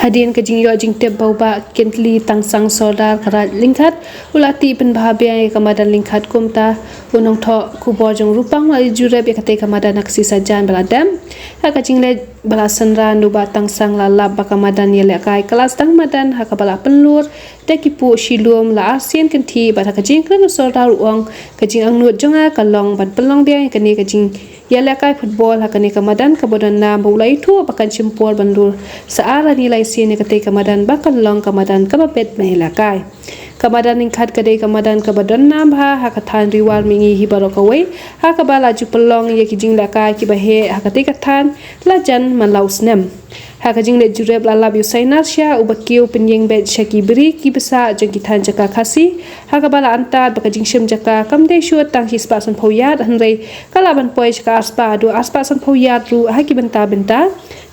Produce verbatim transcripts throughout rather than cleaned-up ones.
Hadien ka jingïoh jingtip ba u Bah Kintli Tangsang Sordar ka Raid Lyngkhat u la tih pynbha biang ïa ka madan Lyngkhat, kumta u nongthoh khubor jong Rupang u la ïa jurip ïa katei ka madan ha ka sngi Saitjaiñ ba la dep. Ha ka jingleit ba la synran, u Bah Tangsang la lap ba ka madan ïalehkai ka la sdang madan ha kaba la pynlur da ki puh shilum la arsien kynthih, bad ha ka jingkren u Sordar u ong, ka jingangnud jong nga ka long ban pynlong biang ïa kane ka jingïalehkai football ha kane ka madan kaba don nam, ba u la ïathuh ba kan shim por ban lur sa ar lane lai sien ïa katei ka madan ba kan long ka madan kaba bit ban ïalehkai. Ka madan Lyngkhat ka dei ka madan kaba don nam bha ha ka thaiñ Ri War Mihngi hi baroh kawei, ha kaba la ju pynlong ïa ki jinglehkai kiba heh ha katei ka thaiñ la jan man la u snem. Ha ka jingleit jurip la lap ïa u Sainar Shah, uba kiew pynïeng beit sha ki bri ki bsah jong ki thaiñ jaka Khasi, ha kaba la antad ba ka jingshim jaka kam dei shuh tang shispah sanphew yard, hynrei ka lah ban poi sha ka arspah haduh arspah sanphew yard ruh ha ki bynta bynta.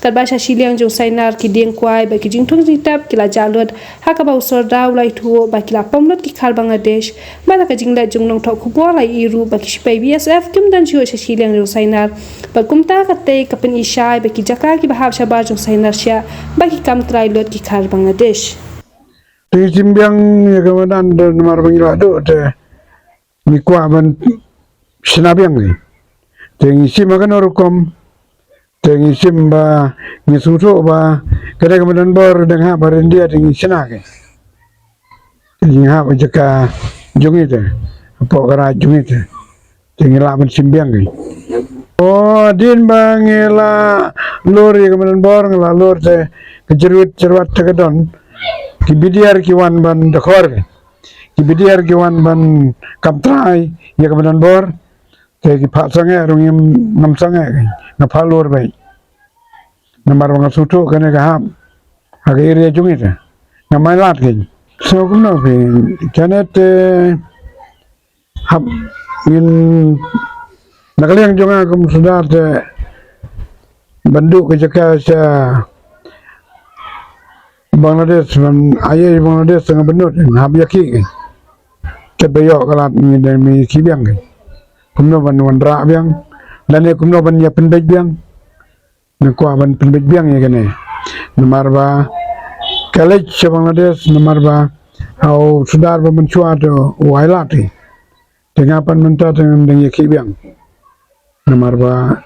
Katba sha shiliang jong u Sainar ki dieng kwai bad ki jingthung jingtep ki la jah lut, ha kaba u Sordar u la ïathuh ba ki la pom lut ki khar Bangladesh. Bad ha ka jingleit jong u nongthoh khubor la ïohi ruh ba ki shipai B S F kim don shuh sha shiliang jong u Sainar. Bad kumta katei ka pyni shai ba ki jaka kiba hap shabar jong u Sainar Shah ba ki kam trai lut ki khar Bangladesh. Te ngi shim biang ïa ka madan, namar ba ngi la duh te ngi kwah ban shna biang ïa. Te ngi shim ha kano rukom, te ngi shim ba ngi sngewthuh ba ka dei ka madan bor, dang hap ha India te ngi shna ïa. Te ngi hap ha jaka jong ngi te, hapoh ka raid jong ngi te. Te ngi lah ban shim biang ïa. O, hadien ba ngi la lur ïa ka madan bor, ngi la lur te ka jyrwit jyrwat te ka don ki bidiar ki wan ban dkhor ïa. Ki bidiar ki wan ban kam trai ïa ka madan bor. Te ki phah sangeh ruh ngim, ngam sangeh, nga phah lur beit. Namar ba nga sngewthuh kane ka hap ha ka area jong ngi te. Ngam ailad keiñ. So kumno phi, kane te hap ngin, na ka liang jong nga kum u Sordar te ban duh ka jaka sha Bangladesh, ban ai Bangladesh nga bynnud, nga hap ïakhih. Te ba ïoh ka lad ngi dei ban ïakhih biang. Kumno ban wanrah biang, lane kumno ban ïa pynbeit biang. Nga kwah ban pynbeit biang ïa kane. Namar ba ka leit sha Bangladesh, namar ba ha u Sordar ba mynshuwa te u ailad ïa. Te nga pat mynta te ngam dang ïakhih biang. Namar ba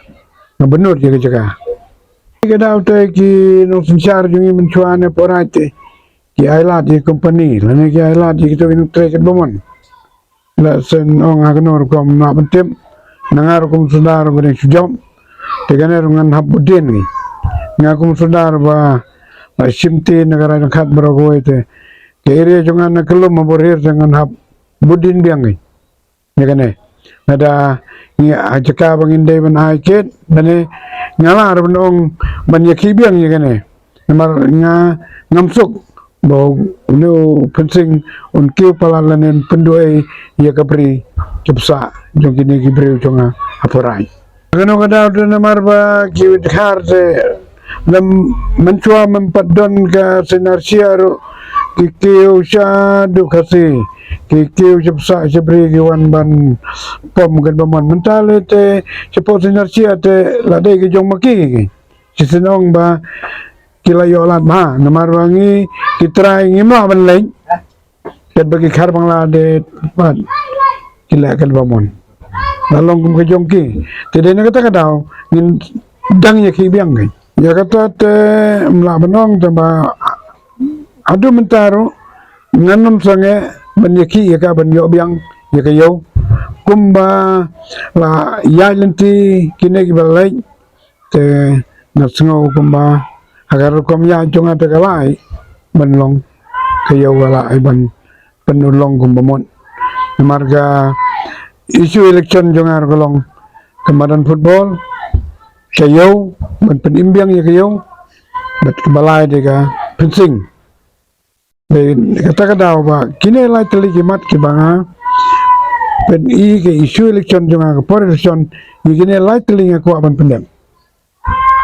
nga bynnud ïa ka jaka. Ka daw te ki nongsynshar jong ngi mynshuwa ne por te ki ailad ïa ki company, lane ki ailad ïa kito ki nongtrei katba mon. La shen ong ha kano rukom, nga ban tip. Na nga rukom u Sordar ba dang shu jop, te kane ruh ngan hap bud dien ngi. Nga kum u Sordar ba la shim ti na ka raid Lyngkhat baroh kawei te, ka area jong nga na Kyllum ha Buhriar te ngan hap bud dien biang ngi. Ïa kane. Lada ngi ha jaka ba ngin dei ban ai kit, lane nga lah ruh ban ong ban ïakhih biang ïa kane. Namar nga ngam suk ba une u Phensing un kiew palat lane un pynduh ei ïa ka bri, ka bsah jong kine ki briew jong nga ha Phurai. Kano ka daw te namar ba ki dkhar te lem, mynshuwa mem pat don ka Sainar Shah ruh ki kiew shaduh Khasi, ki kiew sha bsah sha bri ki wan ban pom katba mon. Mynta lei te shapoh Sainar Shah te la dei ki jong ma ki. Shisien ong ba ki la ïoh lad bha, namar ba ngi ki trai ngim lah ban leit. Katba ki khar Bangladesh pat ki leh katba mon. La long kum ka jong ki. Te dei na kata ka daw ngin dang ïakhih biang keiñ. Ïa kata te ym lah ban ong, tangba haduh mynta ruh ngan ym sangeh ban ïakhih ïa ka ban ïoh biang ïa ka ïew. Kumba la ïaid lynti kine kiba la leit, te nga sngew kumba ha ka rukom ïaid jong nga te ka lah ai ban long, ka ïew ka lah ai ban pynurlong kumba mut. Namar ka issue election jong nga ruh ka long ka madan football, ka ïew, ban pynim biang ïa ka ïew, bad kaba lai te ka Phensing. Te kata ka daw ba kine lai tylli ki mat kiba nga pyni, ka issue election jong nga, ka por election, ïa kine lai tylli nga kwah ban pyndep.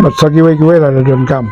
Bad sa kiwei kiwei la da donkam.